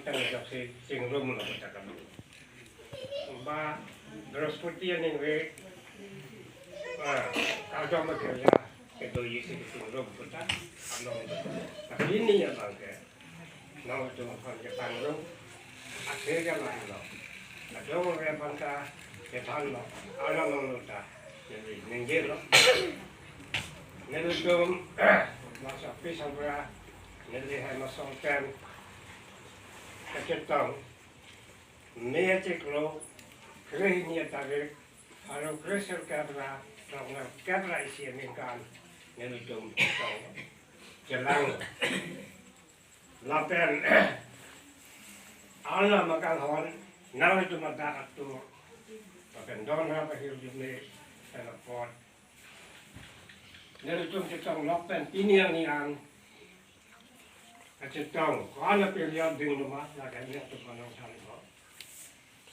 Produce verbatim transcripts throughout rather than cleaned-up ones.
Tang joksi chingrum lo kota kami. Ba Brihaspati aning ve, ah, kajam kerja kedo isi chingrum kota among. Tapi ini ya bang ke, nangtum aphan ke pangrum, akhir ke lain lo. Adong ve aphan ta kethan lo, alam lo ta, jadi ningje lo. Nelitum, masa pi sabra, neli hai masong pen, kachetong, May achiklo, krehini atarik, pharo kresirkep ra, throknerkep ra isi aningkan, nelitum chetong, chelang. Lapen, Arnam akanghon, nanglitum adak atur, lapen don ra pahirjume, pen apot. Nelitum chetong lok pen pini arni an, kachetong, ko-an a period ding loma, lake nelitum kanong than ko.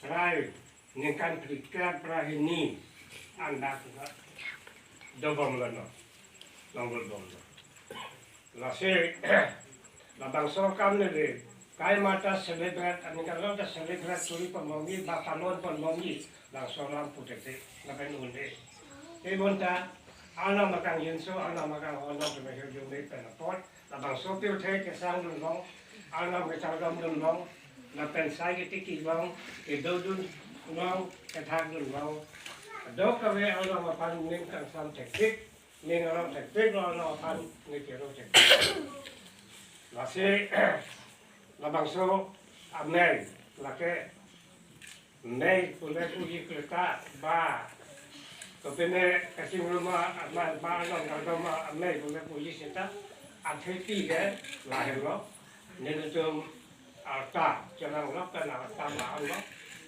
Rai, ningkan phlikep ra hini, an dak dobom lo no, nongbom lo. Lasi, labangso akam neli, kaimata celebrate, aningkan lo ta celebrate suri pon bomji, ba panon pon bomji, labangso alam puthekthek, lapen un-e. Ke bonta, Arnam akangjinso, Arnam akanghon, nangtum ahirjume pen apot, labangso pirthe kesang dun long, Arnam kechargam dun long, lapen sai ketiki long, kedo dun long, kethak dun long. Dokave Arnam aphan ning kangsam thekthek, ning arong thekthek lo Arnam aphan ning kerong thekthek. Lasi, labangso amei, lake mei pule puji kreta ba, kopine kachingrum ma, ma, ma, long kardom ma, amei pule puji seta, athepi ke lahelo, nelitum arta, chelang lok kan arta ma lo,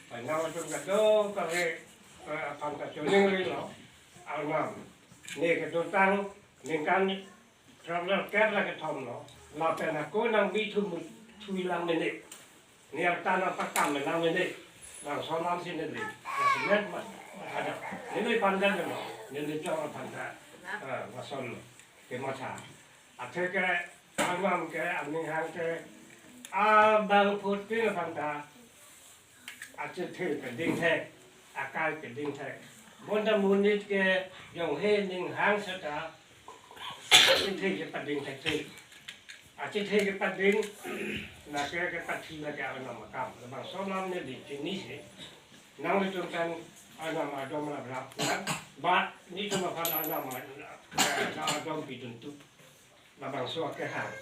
pai nangtum kadokave, eh, aphan ta choningrilo, Arnam, ne kedotang, ningkan throknerkep ra kethom lo, lapen ako nang bi thu mu, thui lang mene. Ni arta nang pakam lang mene. Nang sonam si neli. Nang si met mat. Ada. Neli pandan lo. Neli chong pandan. Ah, mason lo. Kematha. Atheke Arnam ke, aning hang ke, abang phut pin pandan. Achethe keding thek, akai keding thek. Bonta monit ke jonghe ning hang seta, achethe kepading thekthe. Achethe kepading, lake kepathi lake Arnam akam. Labangso alam neli chinisi. Nanglitum kan Arnam adom raprap. Ba, nelitum aphan Arnam, eh, adom pidun tu. Labangso akehang.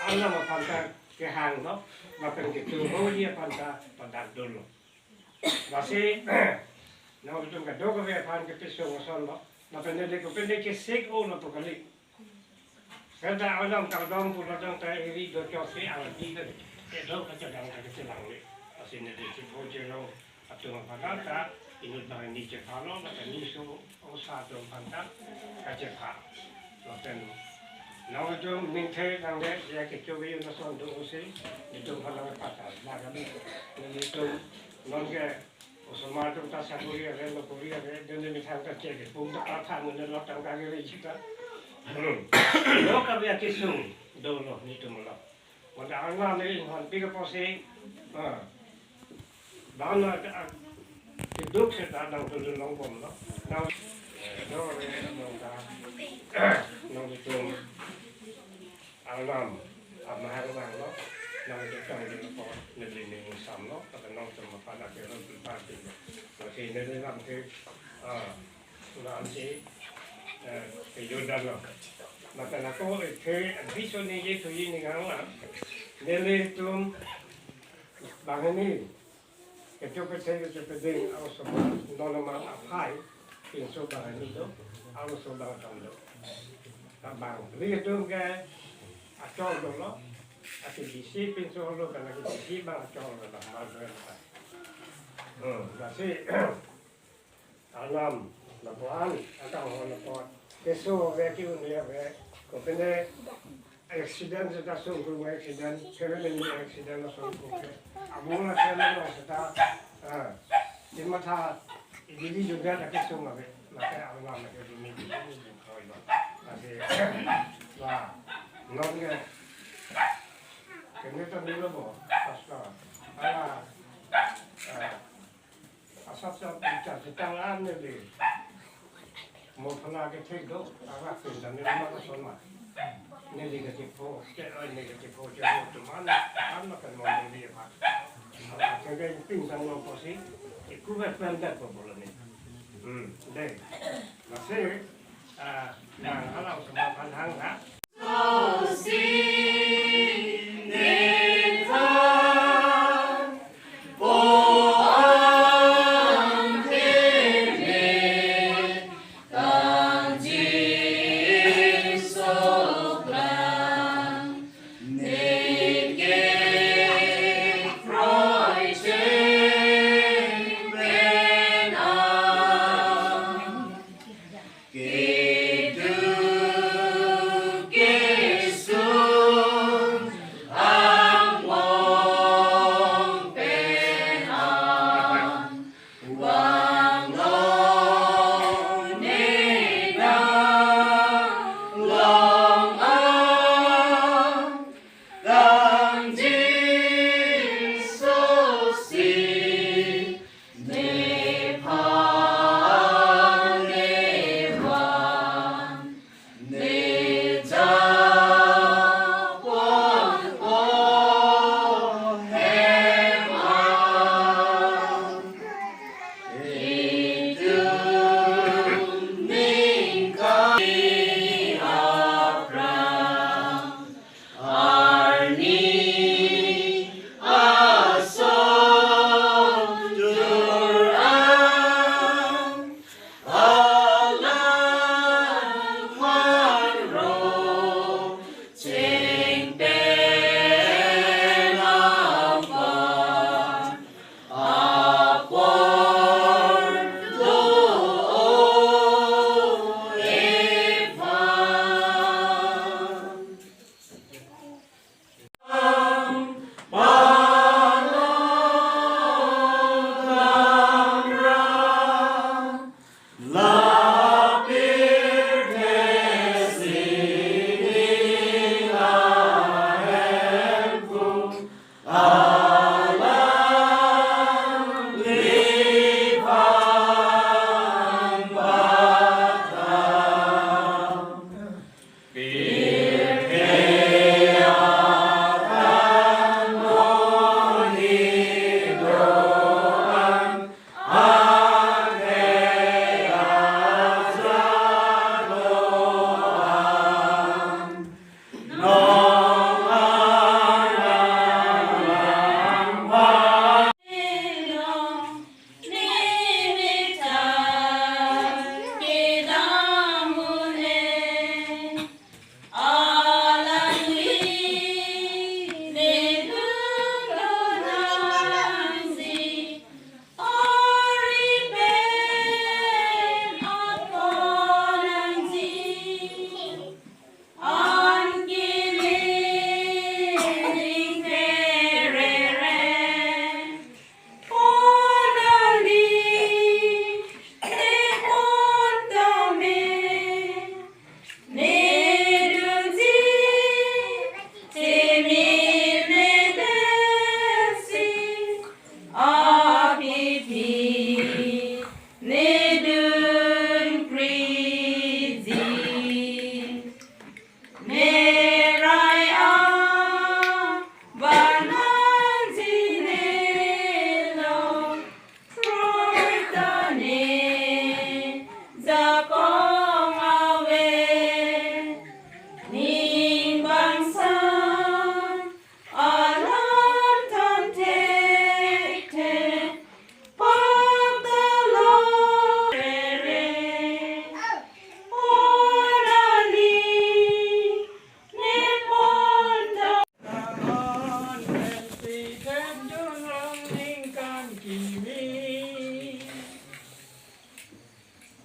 Arnam aphan ta kehang lo, lapen ketuhoji aphan ta padak dolo. Lasi, nangtum kadokave aphan kepesung ason lo, lapen neli kopine kesik o lo pu kali. Karena Arnam kardom pulo tangte iri do chok si ardi ke, kedo kachadang ta kechelang le. Lasi neli chipho chelo, atum aphan ta, inut banghini chepha lo, lapen niso osa atum aphan ta kachepha. Lapen nangtum ningthe nangle, ya kechovi un ason do usi, nelitum aphan nangpata. Nangkami, nelitum non ke osomar atum ta sakori ave, nokori ave, dun ne methang ta cheke, pum ta patha mun lo tangka kere chita. Hmm. Lo kabe akesung dolo nelitum lo. Wanda angna ne inghon pi ke posi, ah, bang na, ah, keduk seta nangtum dun longbom lo. Nang, eh, do re nang ta, nangtum Arnam amahang vanglo, nangtum tang dun po, neli ning samlo, lapen nangtum aphan akeron pipar pilo. Lasi neli lam ke, ah, Nanti, eh, ke Jordan lo. Maka nako ethe biso ni ye thuji ning hang la. Nelitum banghini kecho kethe kecho keding aosomar non amat aphai pinso banghini do, aoso bang atum do. Tabang nelitum ke achor dolo, ati bisi pinso lo, karena ke bisi bang achor lo, bang bang. Hmm, lasi Arnam lapuan akanghon apot keso ave, ke-un ave, kopine accident seta sungkung accident, kevelen accident asungkung ke. Amula kevelen seta, ah, imatha ibili juga ta kesung ave, maka Arnam ke bumi bumi bumi koi ba. Lasi, wah, non ke, kene ta milo bo, pastor. Ah, ah, asap sap bichar chetang an neli. Mo thana kethek do, arak pindan ni lama kasona. Neli kachepho, che, oi, neli kachepho, chepho, teman, an makan mo neli apa. Ala kega ping sang lo kosi, iku vet pen vet po bolani. Hmm, dei. Masi, ah, nang halang semua panhang ha.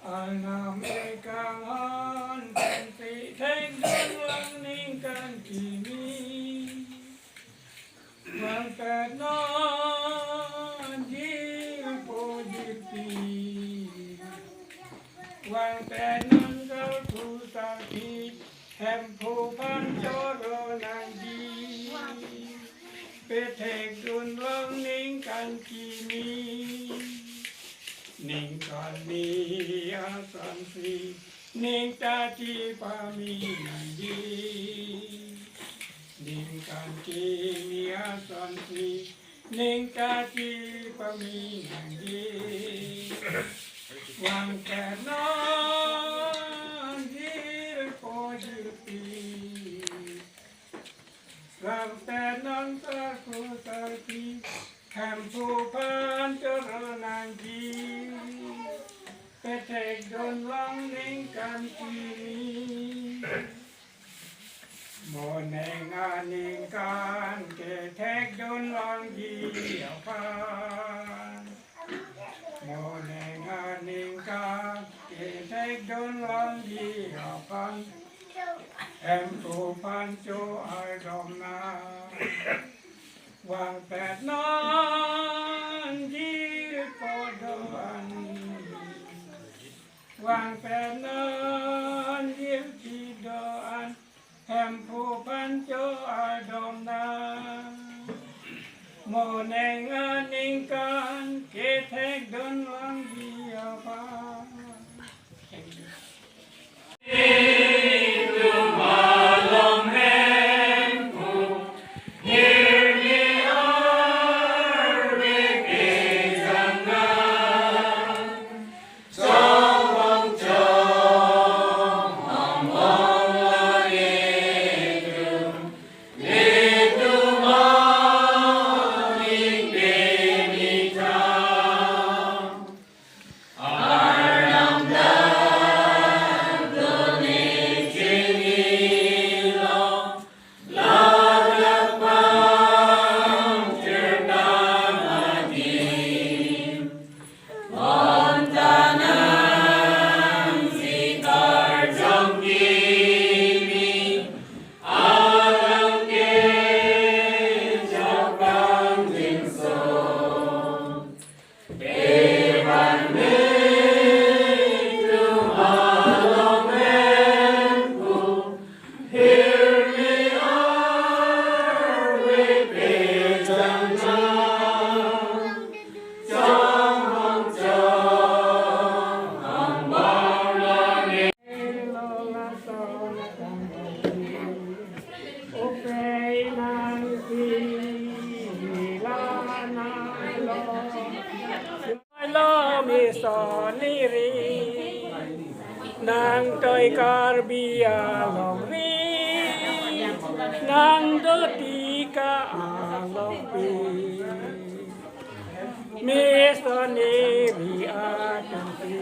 Arnam ekanghon pensi thekdun long ningkan kimi. Vangpet non jirpo jirpi. Vangpet non sarpo sarpi. Hemphu aphan choro nangji. Pethekdun Long ningkan kimi, ningkan ni asonsi, ning tati pame nangji. Ningkan kimi asonsi, ning tati pame nangji. Vangpet non jirpo jirpi, vangpet non sarpo sarpi, Hemphu aphan choro nangji, kethekdun long ningkan kimi. Moning aningkan kethekdun longji aphan, moning aningkan kethekdun longji aphan, Hemphu aphan cho-ardom nang. Vangpet non jirpo do-an, vangpet non jirpi do-an, Hemphu aphan cho-ardom nang. Moning aningkan kethekdun longji aphan. Lo missionary, nangtoi Karbi alongri, nangdo Tika alongpi. Missionary atumsi,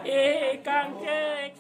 ekang chek